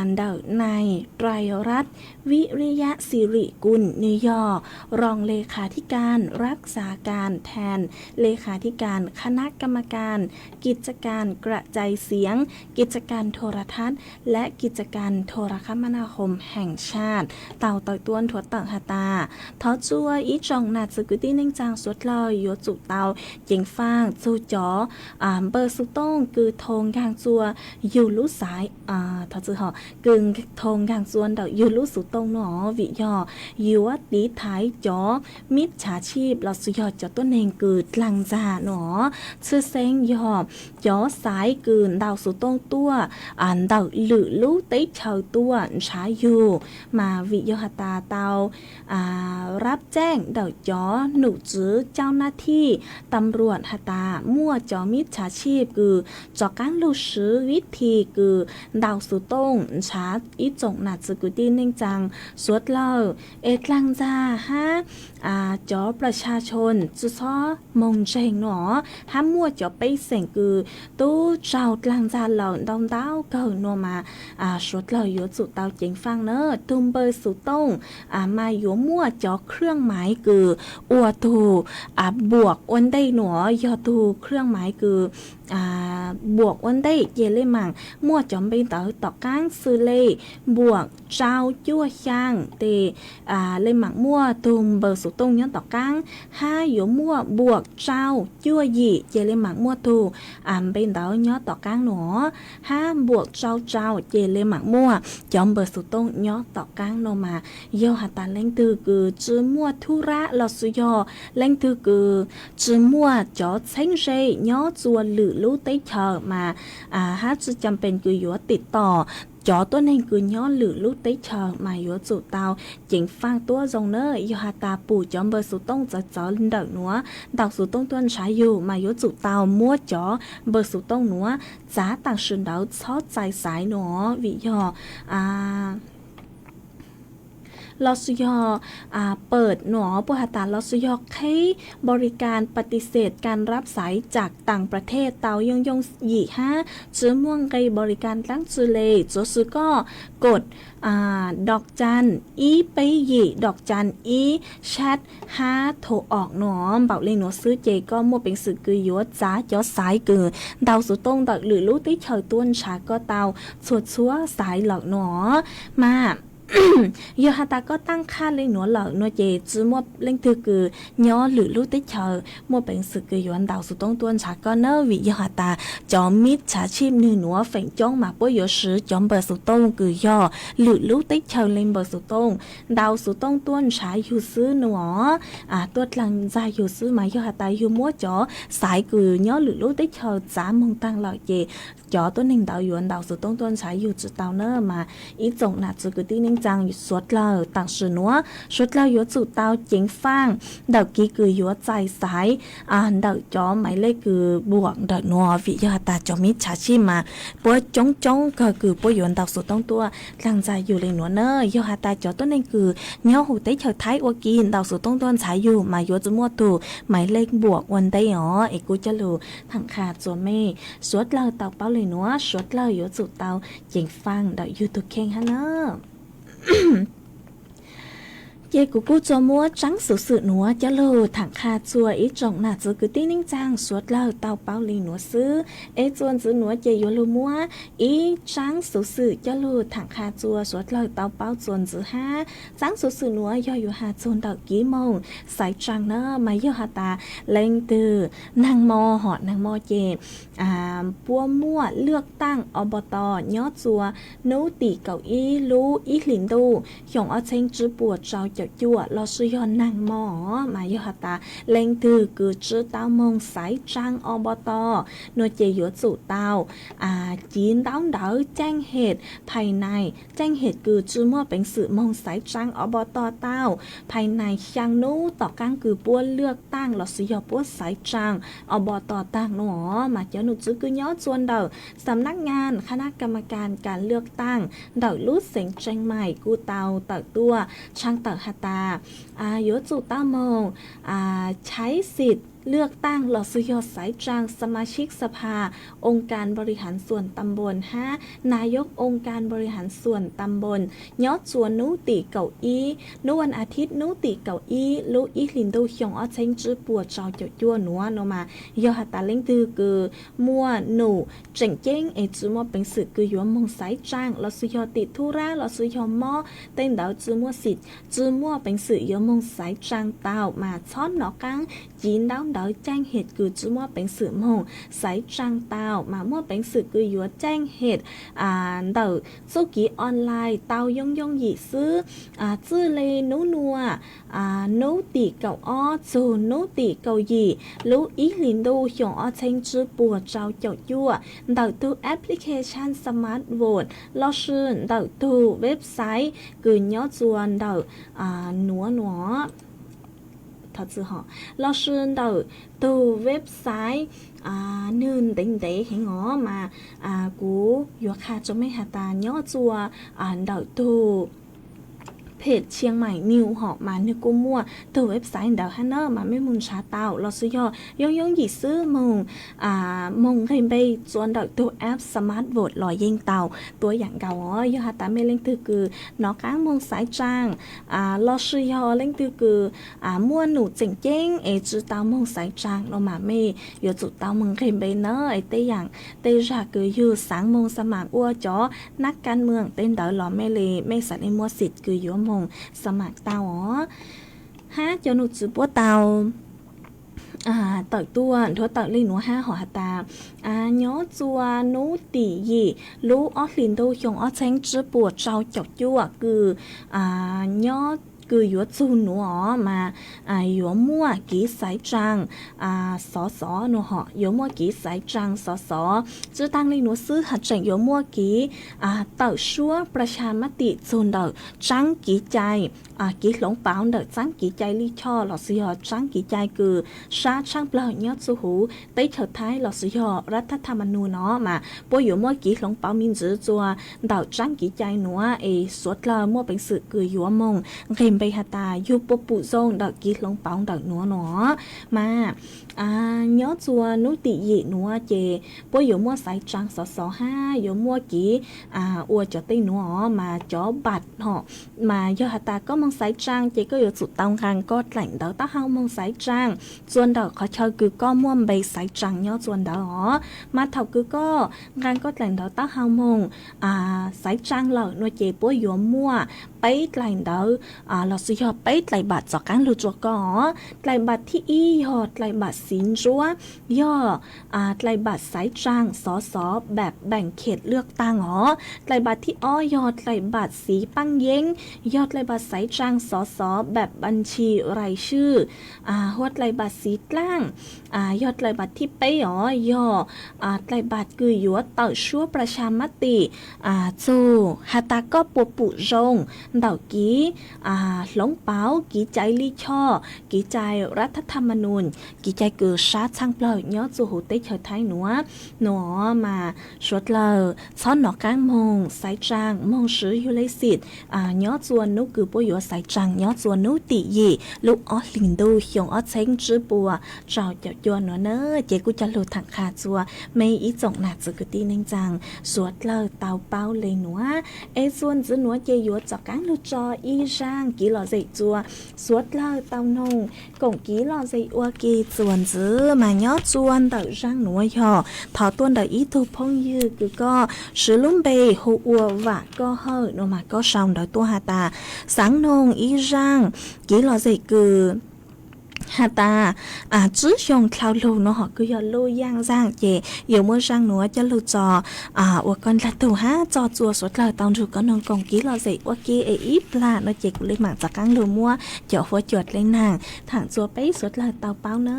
ntawm nai Trai Rat Viriya Siri Kun, nwg yog Rong Lekha Thib Kaam Rak Xaa Kaam Thees, Lekha Thib Kaam Khana Kam Kaam Kij Kaam Kra Cai Xiees, Kij Kaam Thoo Ra Thas, le Kij Kaam Thoo Ra Kam Mana Hom Heem Saat tau tawm tuab nthuav tawm has tas, thov rua ib tsoom nam txiv kwv tij neej tsaa suav dlawg yuav tsum tau ceev faaj txug cov npawb xuv tooj kws thoo nkaag rua yug lub xaiv, thov txwm hov, kws thoo nkaag rua ntawm yug lub xuv tooj nuav, vim yog yuav tiv thaiv cov mib txhav tshib lossis yog cov tuab neeg kws dlaag ntxag nuav. Tshwj xeeb yog cov xaiv kws ntau xuv tooj tuaj ntawm lwm lub teb chaws tuaj nrhav yug, mas vim yog has tas tau rab tseej ntawm cov num tswv cau nab thij tam ruam has tas muaj cov mib txhav tshib kws rov qaab lug swv vib thi kws ntau xuv tooj nrhav ib tsoom nam txiv kwv tij neej tsaa suav dlawg es dlaag ntxag hab cov plas xya tshoo tsi txhob moog ntseeg nuav, hab muaj cov pej xeem kws tub raug dlaag ntxag lawm ntau ntau kawg nuav mas suav dlawg yuav tsum tau ceev faaj na. Tug npawb xuv tooj mas yuav muaj cov khwj maiv kws ua tug buam ua ntej nuav, yog tug khwj maiv kws buam ua ntej ces le maam muaj cov npe ntawd tom qaab xws le buam rau cuaj xyaa tes le maam muaj tug npawb xuv tooj nyob tom qaab, hab yuav muaj buam rau cuaj yim ces le maam muaj tug npe ntawd nyob tom qaab nuav, hab buam rau rau ces le maam muaj cov npawb xuv tooj nyob tom qaab nuav mas. Yog has tas leej twg kws tsi muaj thu rab lossis yog leej twg kws tsi muaj cov txheeb ze nyob rua lwm lub teb chaws mas hab tsi cam pees kws yuav tim tom cov tuab neeg kws nyob lwm lub teb chaws mas yuav tsum tau ceev faaj tuab zoo na. Yog has tas pum cov npawb xuv tooj txawv txawv ntawm nuav ntau xuv tooj tuaj nrhav yug mas yuav tsum tau muab cov npawb xuv tooj nuav txav taam sim ntawd txhob txais xaiv nuav, vim yog los sis yog เปิด no puas has tas los sis yog qheb บริการปฏิเสธการรับสายจากต่างประเทศ tau yooj yooj yim hab tsi muaj nqe บริการ dlaab tsi le, tsuav xwb koj กด ดอกจัน ib peb yim ดอกจัน ib แชท hab โทรออก no. Npaum le nuav xwb ces koj muaj peev xwm kws yuav txav cov xaiv kws ntaus xuv tooj ntawm lwm lub teb chaws tuaj nrhav koj tau txhua txhua xaiv lawm no. Mas yog has tas koj taab qhaj le nuav lawm no ces tsi muaj leej twg kws nyob lwm lub teb chaws muaj peev xwm kws yuav ntaus xuv tooj tuaj nrhav koj na, vim yog has tas cov มิจฉาชีพ nwg nuav feem coob mas puab yuav swv cov npawb xuv tooj kws yog lwm lub teb chaws le npawb xuv tooj ntaus xuv tooj tuaj nrhav yug xwb no, tuaj dlaag ntxag yug xwb. Mas yog has tas yug muab cov xaiv kws nyob lwm lub teb chaws txav moog taag lawm ces cov tuab neeg ntawd yuav ntaus xuv tooj tuaj nrhav yug tsi tau na. Mas ib tsoom nam txiv kwv tij neej tsaa suav dlawg taam sim nuav suav dlawg yuav tsum tau ceev faaj ntawm kev kws yuav txais xaiv ntawm cov maiv lej kws บวก ntawm nuav, vim yog has tas cov มิจฉาชีพ mas puab coob coob kawg kws puab yuav ntaus xuv tooj tuaj dlaag ntxag yug le nuav na. Yog has tas cov tuab neeg kws nyob huv teb chaws Thaib ua ke ntaus xuv tooj tuaj nrhav yug mas yuav tsum muaj tug maiv lej บวก ua ntej os. Es kuv coj lug thaam qha txuas mej, suav dlawg tau paub le nuav suav dlawg yuav tsum tau ceev faaj ntawm yug tug kheej hab na. Ces kuv kuj tsuas muab tsaab xuv xwm nuav coj lug thaam qha txuas ib tsoom nam txiv kwv tij neej tsaa suav dlawg tau paub le nuav xwb. Es txuas ntxiv nuav ces yuav lug muab ib tsaab xuv xwm coj lug thaam qha txuas suav dlawg tau paub txuas ntxiv hab. Tsaab xuv xwm nuav yog yuav has txug ntawm kev moog xaiv tsaa na. Mas yog has tas leej twg naag mo hom naag mo ces puab muaj เลือกตั้ง อบต. nyob txuas nub tim kaum ib lub ib hlis ntuj xyoo ob txheeb tsib puas rau caum cuaj los sis yog naag mo, mas yog has tas leej twg kws tsi tau moog xaiv tsaa อบต. no ces yuav tsum tau civ ntaub ntawv แจ้งเหตุภายใน, แจ้งเหตุ kws tsi muaj peev xwm moog xaiv tsaa อบต. tau ภายใน xyaa nub tom qaab kws puab เลือกตั้ง los sis yog puab xaiv tsaa อบต. taag no. Mas cov nom tswv kws nyob txuas ntawm สำนักงานคณะกรรมการการเลือกตั้ง ntawm lub xeev Tseev Mais kuj tau tawm tuaj tshaj tawm has tas yuav tsum tau moog ใช้สิทธิ์เลือกตั้ง los sis yog xaiv tsaa สมาชิกสภาองค์การบริหารส่วนตำบล hab นายกองค์การบริหารส่วนตำบล nyob txuas nub tim kaum ib, nub วันอาทิตย์ nub tim kaum ib lub ib hlis ntuj xyoo ob txheeb tsib puas rau caum cuaj nuav no. Mas yog has tas leej twg kws muaj num tseem ceeb es tsi muaj peev xwm kws yuav moog xaiv tsaa los sis yog tim thu rab los sis yog mob tej ntawd tsi muaj xim, tsi muaj peev xwm yuav moog xaiv tsaa tau mas txhob nov qaab civ ntaub ntawv แจ้งเหตุ kws tsi muaj peev xwm moog xaiv tsaa tau, mas muaj peev xwm kws yuav แจ้งเหตุ ntawm txuj kev online tau yooj yooj yim xwb. Txwj le nub nua, nub tim kaum ob txug nub tim kaum yim lub ib hlis ntuj xyoo ob txheeb tsib puas rau caum cuaj ntawm tug application Smart Vote los sis ntawm tug website kws nyob txuas ntawm nuav nua, los sis ntawm tug website nwg ntev ntev heev os. Mas kuv yuav qha rua mej has tas nyob txuas ntawm tug page Chiang Mai News hom mas nwg kuj muaj tug website ntawd hab na, mas mej moog nrhav tau los sis yog yooj yooj yim xwb moog moog nqeg npe txuas ntawm tug app Smart Vote los yeej tau tuab yaam nkaus os. Yog has tas mej leej twg kws nov qaab moog xaiv tsaa los sis yog leej twg kws muaj num tseem ceeb es tsi tau moog xaiv tsaa no mas mej yuav tsum tau moog nqeg npe na. Es tej yaam tej zag kws yug xaav moog xa maam ua cov nab ka mws tej ntawd los mej le mej xam le muaj xim kws yuav moog xa maam tau os. Hab cov nom tswv puab tau tawm tuaj nthuav tawm le nuav hab hom has tas nyob txuas nub tim yim lub ob hlis ntuj xyoo ob txheeb tsib puas rau caum cuaj kws nyob kws yuav txug nuav mas yuav muaj kiv xaiv tsaa xov xov nuav hov, yuav muaj kiv xaiv tsaa xov xov. Tsi taag le nuav xwb hab tseem yuav muaj kiv tawm suab plas xas mab tim txug ntawm tsaab kiv cai, kiv hloov pauv ntawm tsaab kiv cai lij choj lossis yog tsaab kiv cai kws sab tshaaj plawg nyob txug huv teb chaws Thaib lossis yog rat thab tham ma nus no mas puab yuav muaj kiv hloov pauv me ntsis txua ntawm tsaab kiv cai nuav es suav dlawg muaj peev xwm kws yuav moog nqeg npe has tas yug puab pum zoo ntawm kiv hloov pauv ntawm nuav no mas nyob txua nub tim yim nuav ces puab yuav muaj xaiv tsaa xov xov hab yuav muaj kiv ua cov tej nuav mas cov npav hov mas yog has tas koj moog xaiv tsaa ces koj yuav tsum tau nqaa koj dlaim ntawv taub hau moog xaiv tsaa txua ntawm qhov chaw kws koj muaj npe xaiv tsaa nyob txua ntawd os. Mas thaum kws koj nqaa koj dlaim ntawv taub hau moog xaiv tsaa lawm nuav ces puab yuav muaj peb dlaim ntawv lossis yog peb dlaim npam tov qaab lug rua koj os. Dlaim npam thib ib yog dlaim npam xiv ntsuab, yog dlaim npam xaiv tsaa xov xov npam npeem khem lwj taag os. Dlaim npam thib ob yog dlaim npam xiv paaj yeeb, yog dlaim npam xaiv tsaa xov xov npam npam ntshis rais swj, hua dlaim npam xiv dlaaj, yog dlaim npam thib peb os yog dlaim npam kws yuav tawm suab plas xas mab tim txug has tas koj puab pum zoo ntawm kiv hloov pauv, kiv cai lij choj, kiv cai rat thab tham ma nus, kiv cai kws sab tshaaj plawg nyob txug huv teb chaws Thaib nuav no mas suav dlawg txhob nov qaab moog xaiv tsaa moog swv yug lej xim nyob txua nub kws puab yuav xaiv tsaa nyob txua nub tim yim lub ob hlis ntuj xyoo ob txheeb tsib puas rau caum cuaj nuav na. Ces kuj cog lug thaam qha txua mej ib tsoom nam txiv kwv tij neej tsaa suav dlawg tau paub le nuav es txua ntxiv nuav ces yuav rov qaab lug tso ib zaaj kiv lom zem txua suav dlawg tau noog koom kiv lom zem ua ke txua ntxiv mas nyob txua ntawm zaaj nuav yog thov tuaj ntawm ib tug phooj ywg kws koj swv lub npe hu ua Vam Koj Hawm no mas koj sau ntawv tuaj has tas xaav noog ib zaaj kiv lom zem kws has tas tsib xyoo dlhau lug no hov kws yog luj yaaj zaaj ces yuav muab zaaj nuav coj lug tso ua koj dlaag tug hab tso txua suav dlawg tau nrug koj noog koom kiv lom zem ua ke es ib plag no ces kuv le maam rov qaab lug muab cov huab cua dleb naag thaam txua peb suav dlawg tau paub na.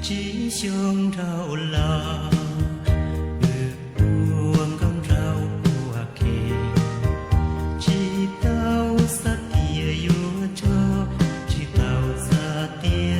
Tsib xyoo dhau los wb ua nkauj nraug ua ke, tsis tau xav tias yuav tso, tsis tau xav tias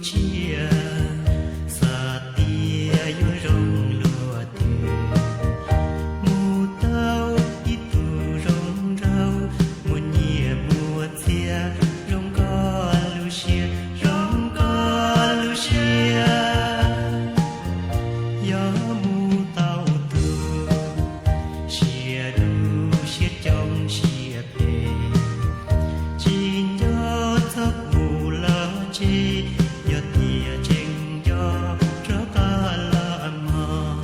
Tsiaj xav tias yuav zoo luaj twg, mus tau ib tug zoo nraug, muaj nyiaj muaj txiag, zoo nkauj lub siab, zoo nkauj lub siab. Yog mus tau tus siab dub siab coob siab phem, tsis nco txog kuv los tseg, yog tias tseem nco rov qab los mog.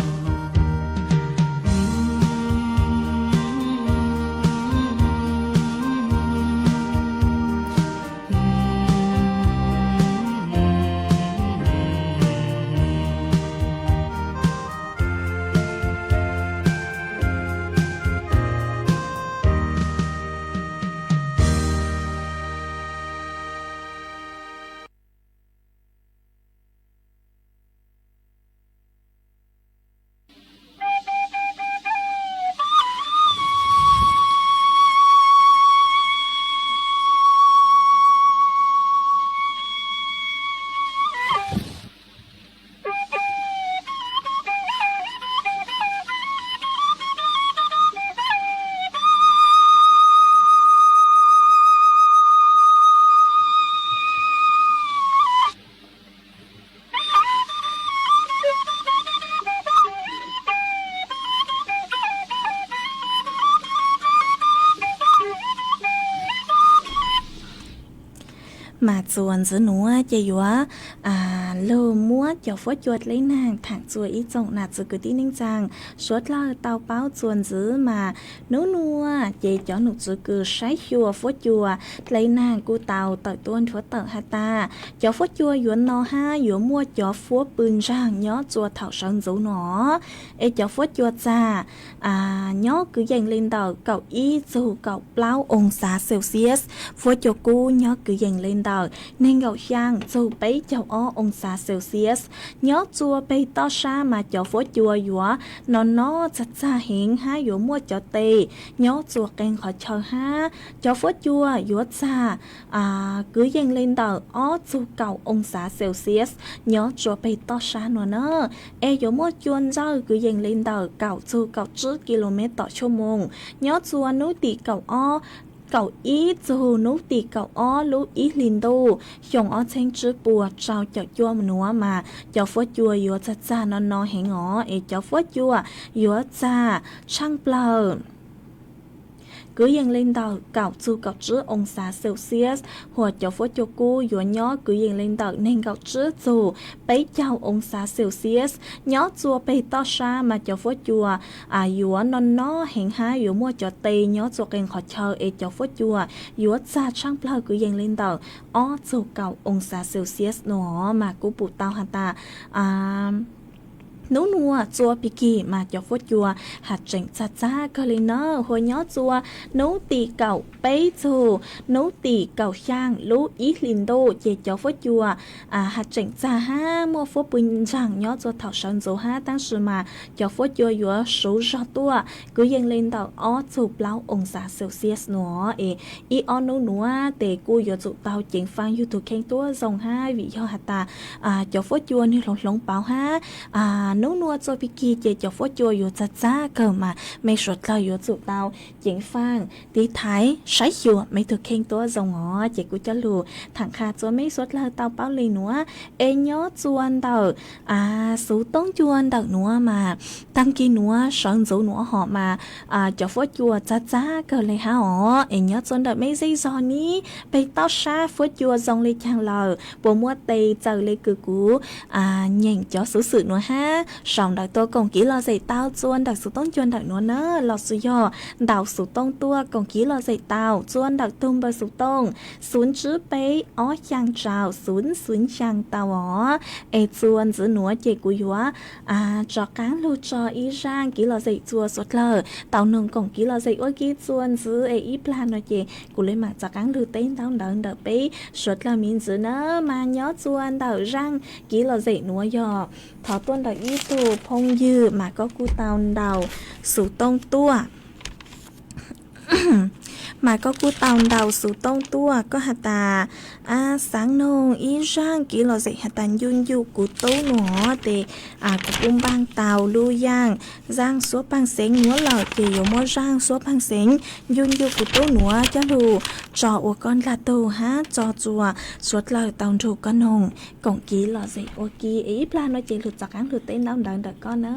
Mas txuas ntxiv nuav ces yuav lug muab cov fuab cua dleb naag thaam txuas ib tsoom nam txiv kwv tij neej tsaa suav dlawg tau paub txuas ntxiv mas nub nuav ces cov nom tswv kws saib xyuas fuab cua dleb naag kuj tau tawm tuab nrhuav tawm has tas cov fuab cua yuav no hab yuav muaj cov fuab pw ntsaag nyob txuas thaum sawv ntxuv no es cov fuab cua txag nyob kwv yees le ntawm kaum ib txug kaum plaub oo xav Celsius, fuab cua kub nyob kwv yees le ntawm neeg nkaum xyaa txug peb caug ob oo xav Celsius. Nyob txuas peg toj sab mas cov fuab cua yuav no no txag txag heev hab yuav muaj cov tes nyob txuas qee qhov chaw hab cov fuab cua yuav txag kwv yees le ntawm ob txug kaum oo xav Celsius nyob tsuas peg toj sab no na. Es yuav muaj cua ntsawj kwv yees le ntawm kaum txug kaum tsib ki lo mev tom tshuaj moos nyob txuas nub tim kaum ob, kaum ib txug nub tim kaum ob lub ib hlis ntuj xyoo ob txheeb tsib puas rau caum cuaj nuav mas cov fuab cua yuav txag txag no no heev os. Es cov fuab cua yuav txag tshaaj plawg kwv yees le ntawm kaum txug kaum tsib oo xav Celsius, hos cov fuab cua kub yuav nyob kwv yees le ntawm neeg nkaum tsib txug peb caug oo xav Celsius. Nyob txuas peg toj sab mas cov fuab cua yuav no no heev hab yuav muaj cov tes nyob txuas qee qhov chaw es cov fuab cua yuav txag tshaaj plawg kwv yees le ntawm ob txug kaum oo xav Celsius no mas kuj pum tau has tas nub nuav txuas pig kig mas cov fuab cua has tseem txag txag kawg le na. Hos nyob txuas nub tim kaum peb txug nub tim kaum xyaa lub ib hlis ntuj ces cov fuab cua has tseem txag hab muaj fuab pw ntsaag nyob txuas thaum sawv ntxuv hab tab sis mas cov fuab cua yuav suv zog tuaj kwv yees le ntawm ob txug plaub oo xav Celsius no. Es ib ob nub nuav tes kuj yuav tsum tau ceev faaj yug tug kheej tuab zoo hab vim yog has tas cov fuab cua nwg hloov hloov pauv hab nub nuav txuas pig kig ces cov fuab cua yuav txag txag kawg mas mej suav dlawg yuav tsum tau ceev faaj tiv thaiv saib xyuas mej tug kheej tuab zoo os. Ces kuv coj lug thaam qha txua mej suav dlawg tau paub le nuav es nyob txuas ntawm xuv toob cua ntawm nuav mas taag kig nuav sawv ntxuv nuav hom mas cov fuab cua txag txag kawg le hab os. Es nyob txuas ntawm mej zej zog nib peg toj sab fuab cua zoo le caag lawm, puas muaj tes txawm le kws kuv nyeem cov xuv xwm nuav hab sau ntawv tuaj koom kiv lom zem tau txua ntawm xuv toob cua ntawm nuav na, los sis yog ntaus xuv tooj tuaj koom kiv lom zem tau txua ntawm tug npawb xuv tooj xuv tsib peb ob xyaa rau xuv xuv xyaa tau os. Es txua ntxiv nuav ces kuv yuav rov qaab lug tso ib zaaj kiv lom zem txua suav dlawg tau noog koom kiv lom zem ua ke txua ntxiv es ib plag no ces kuv le maam rov qaab lug teb ntaub ntawv ntawm peb suav dlawg me ntxiv na. Mas nyob txua ntawm zaaj kiv lom zem nuav yog thov tuaj ntawm ib tug phooj ywg mas koj kuj tau ntaus xuv tooj tuaj Mas koj kuj tau ntaus xuv tooj tuaj koj has tas, a, xaav noog ib zaaj kev lom zem has tas ncu ncu kuv tub nuav tes, a, kuv kuj npaaj tau lub yaaj zaaj suab paaj xeev nuav lawm ces yuav muab zaaj suab paaj xeev ncu ncu kuv tub nuav coj lug tso ua koj dlaag tug hab tso txuas suav dlawg tau nrug koj noog koom kev lom zem ua ke. Ib plag nuav ces lug rov qaab lug teb ntaub ntawv ntawm koj na.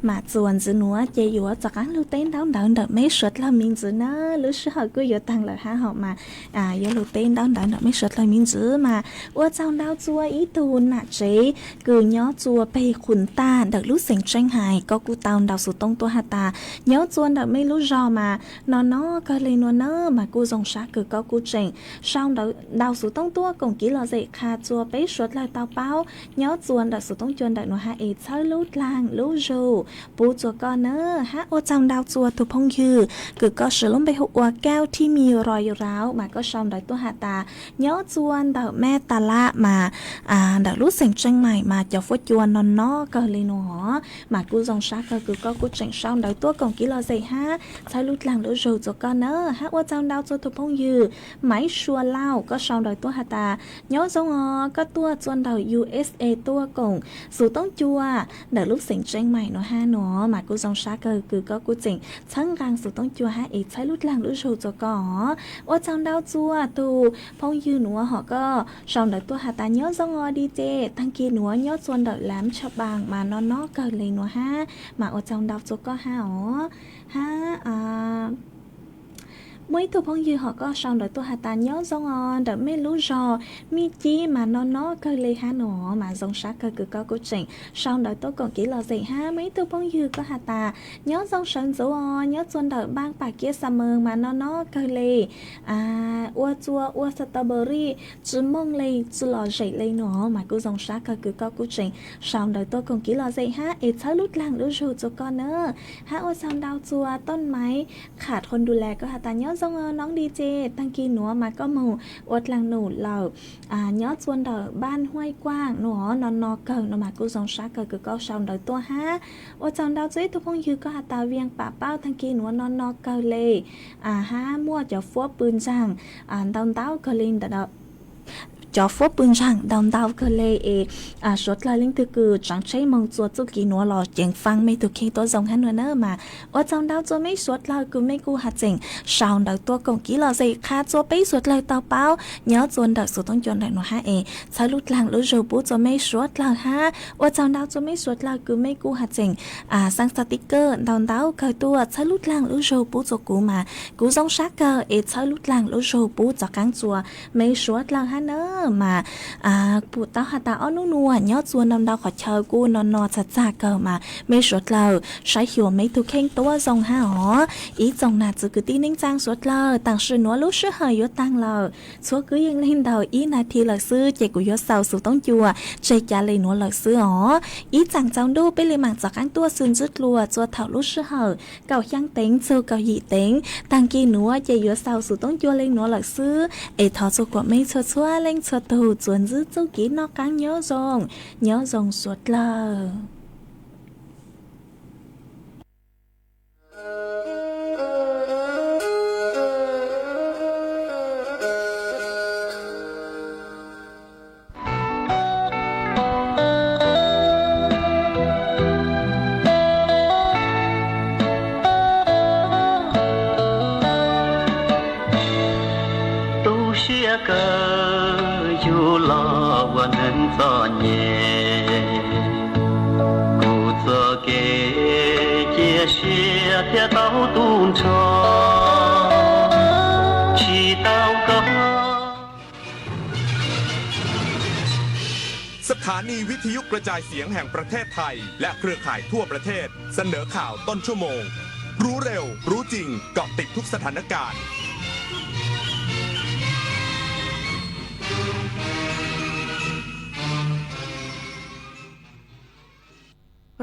Mas txuas ntxiv nuav ces yuav rov qaab lug teb ntaub ntawv ntawm meb suav dlawg me ntxiv na. Lub sij hawm kuj yuav taag lawm hab hom mas yuav lug teb ntaub ntawv ntawm meb suav dlawg me ntxiv mas ua tsaug ntau txua ib tug nam tsev kws nyob txua peg Qhum Tag ntawm lub xeev Tseeb Hais. Koj kuj tau ntaus xuv tooj tuaj has tas nyob txua ntawm meb lub zog mas no no kawg le nuav na, mas kuj zoo sab kws koj kuj tseem sau ntaus xuv tooj tuaj koom kev lom zem qha txua peb suav dlawg tau paub nyob txua ntawm xuv tooj cua ntawm nuav hab es txhawb lub dlaag lub zug pub txua koj na. Hab ua tsaug ntau txua tus phooj ywg kws koj siv lub npe hu ua Kaub Thib Miv Roj Yus Rauv mas koj sau ntawv tuaj has tas nyob txua ntawm Mab Tas Lab mas ntawm lub xeem Tseeb Maim mas cov fuab cua no no kawg li no. Mas kuj zoo sab kawg kws koj kuj tseem sau ntawv tuaj koom kev lom zem hab txhawb lub dlaag lub zug txua koj na. Hab ua tsaug ntau txua tus phooj ywg Maiv Sua Lauj, koj sau ntawv tuaj has tas nyob zoo os, koj tuaj txua ntawm U S A tuaj koom xus toob cua ntawm lub xeem Tseeb Maim no hab no. Mas kuj zoo sab kawg kws koj kuj tseem txhawb nqaa xus toob cua hab es txhawb lub dlaag lub zug txua koj os. Ua tsaug ntau txua tus phooj ywg nuav hom koj sau ntawv tuaj has tas nyob zoo os D J, taag kis nuav nyob txua ntawm Lam Tsha Paas mas no no kawg li nuav hab. Mas ua tsaug ntau txua koj hab os. Hab muaj ib tug phooj ywg hom koj sau ntawv tuaj has tas nyob zoo os, ntawm mej lub zog Mej Cib mas no no kawg li hab no. Mas zoo sab kawg kws koj kuj tseem sau ntawv tuaj koom kev lom zem hab. Muaj ib tug phooj ywg koj has tas nyob zoo sawv ntxuv os, nyob txua ntawm npaaj Pam Kiab Xa Mees mas no no kawg li. Ua txua ua strawberry tsi mooj li, tsi lom zem li no. Mas kuj zoo sab kawg kws koj kuj tseem sau ntawv tuaj koom kev lom zem hab es txhawb lub dlaag lub zug txua koj na. Hab ua tsaug ntau txua Tooj Maiv Qham Qhoo Du Las, koj has tas nyob zoo os noov D J, taag kis nuav mas koj moog ua dlaag num lawm nyob txua ntawm npaaj Huaib Kuaj no no no kawg no. Mas kuj zoo sab kawg kws koj sau ntawv tuaj hab. Ua tsaug ntau txua ib tug phooj ywg koj has tas Vias Pam Pauj, taag kis nuav no no kawg li hab muaj cov fuab pw ntsaag ntau ntau kawg li ntawm cov fuab pw ntsaag ntau ntau kawg li es suav dlawg leej twg kws tsaav tsheb moog txua txuj kev nuav los ceev faa mej tug kheej tuab zoo hab nuav na. Mas ua tsaug ntau txua mej suav dlawg kws mej kuj has tseem sau ntawv tuaj koom kev lom zem qha txua peb suav dlawg tau paub nyob txua ntawm xus toob cua ntawm nuav hab es txhawb lub dlaag lub zug pub txua mej suav dlawg hab. Ua tsaug ntau txua mej suav dlawg kws mej kuj has tseem xaa xav ti kawg ntau ntau kawg tuaj txhawb lub dlaag lub zug pub txua kuv. Mas kuv zoo sab kawg es txhawb lub dlaag lub zug pub txav qaab txua mej suav dlawg hab na. Mas kuv tau has tas ob nub nuav nyob txua ntau ntau qhov chaw kuj no no txag txag kawg mas mej suav dlawg saib xyuas mej tug kheej tuab zoo hab os. Ib tsoom nam txiv kwv tij neej tsaa suav dlawg, taam sim nuav lub sij hawm yuav taag lawm, txhua kwv yees le ntawm ib nas this lawm xwb ces kuv yuav xaus xus toob cua tseg ca le nuav lawm xwb os. Ib tsaam tsaus ntuj peb le maam txav qaab tuaj xwb ntsib dlua txua thaum lub sij hawm kaum xyaa teev txug kaum yim teev. Taag kis nuav ces yuav xaus xus toob cua le nuav lawm xwb es thov txua kuam mej txhua txhua leej txhua tug txuas ntsib txuj kev noj qaab nyob zoo, nyob zoo suav dlawg. Tu siab kawg yug los ua neeg txom nyem, kuv txoj kev cia siab thiaj tau tu nrho, tsis tau koj. สถานีวิทยุกระจายเสียงแห่งประเทศไทย และเครือข่ายทั่วประเทศ เสนอข่าวต้นชั่วโมง รู้เร็ว รู้จริง เกาะติดทุกสถานการณ์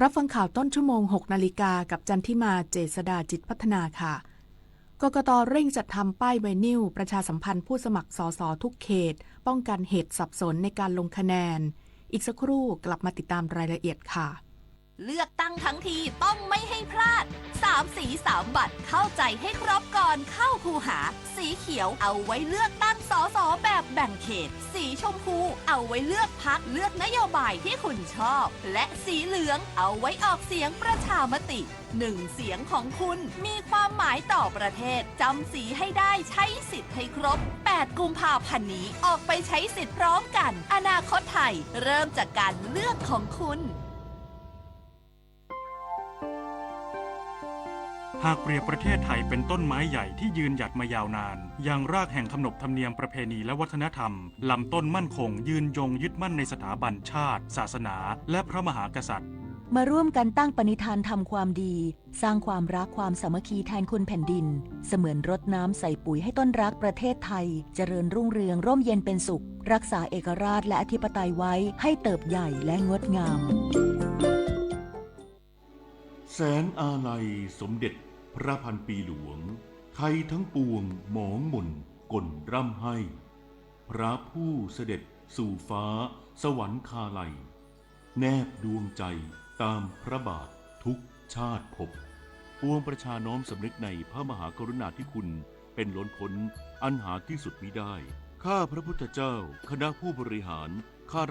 รับฟังข่าวต้นชั่วโมง หกนาฬิกา กับจันทิมา เจษฎาจิตพัฒนาค่ะ กกต เร่งจัดทำป้ายไวนิลประชาสัมพันธ์ผู้สมัคร สส ทุกเขต ป้องกันเหตุสับสนในการลงคะแนน อีกสักครู่กลับมาติดตามรายละเอียดค่ะ เลือกตั้งทั้งทีต้องไม่ให้พลาด สามสีสามบัตร เข้าใจให้ครบก่อนเข้าคูหา สีเขียวเอาไว้เลือกตั้ง สส แบบแบ่งเขต สีชมพูเอาไว้เลือกพรรค เลือกนโยบายที่คุณชอบ และสีเหลืองเอาไว้ออกเสียงประชามติ หนึ่งเสียงของคุณมีความหมายต่อประเทศ จำสีให้ได้ ใช้สิทธิ์ให้ครบ แปดกุมภาพันธ์นี้ ออกไปใช้สิทธิ์พร้อมกัน อนาคตไทย เริ่มจากการเลือกของคุณ หากเปรียบประเทศไทยเป็นต้นไม้ใหญ่ที่ยืนหยัดมายาวนาน ยังรากแห่งขนบธรรมเนียมประเพณีและวัฒนธรรม ลำต้นมั่นคงยืนยงยึดมั่นในสถาบันชาติ ศาสนา และพระมหากษัตริย์ มาร่วมกันตั้งปณิธานทำความดี สร้างความรักความสามัคคีแทนคุณแผ่นดิน เสมือนรดน้ำใส่ปุ๋ยให้ต้นรักประเทศไทย เจริญรุ่งเรืองร่มเย็นเป็นสุข รักษาเอกราชและอธิปไตยไว้ให้เติบใหญ่และงดงาม เ แสนอาลัยสมเด็จพระพันปีหลวง ไทยทั้งปวงหมองหม่นก่นร่ำไห้ พระผู้เสด็จสู่ฟ้าสวรรคาลัย แนบดวงใจตามพระบาททุกชาติภพ ปวงประชาน้อมสำนึกในพระมหากรุณาธิคุณเป็นล้นพ้นอันหาที่สุดมิได้ ข้าพระพุทธเจ้า คณะผู้บริหาร ข้า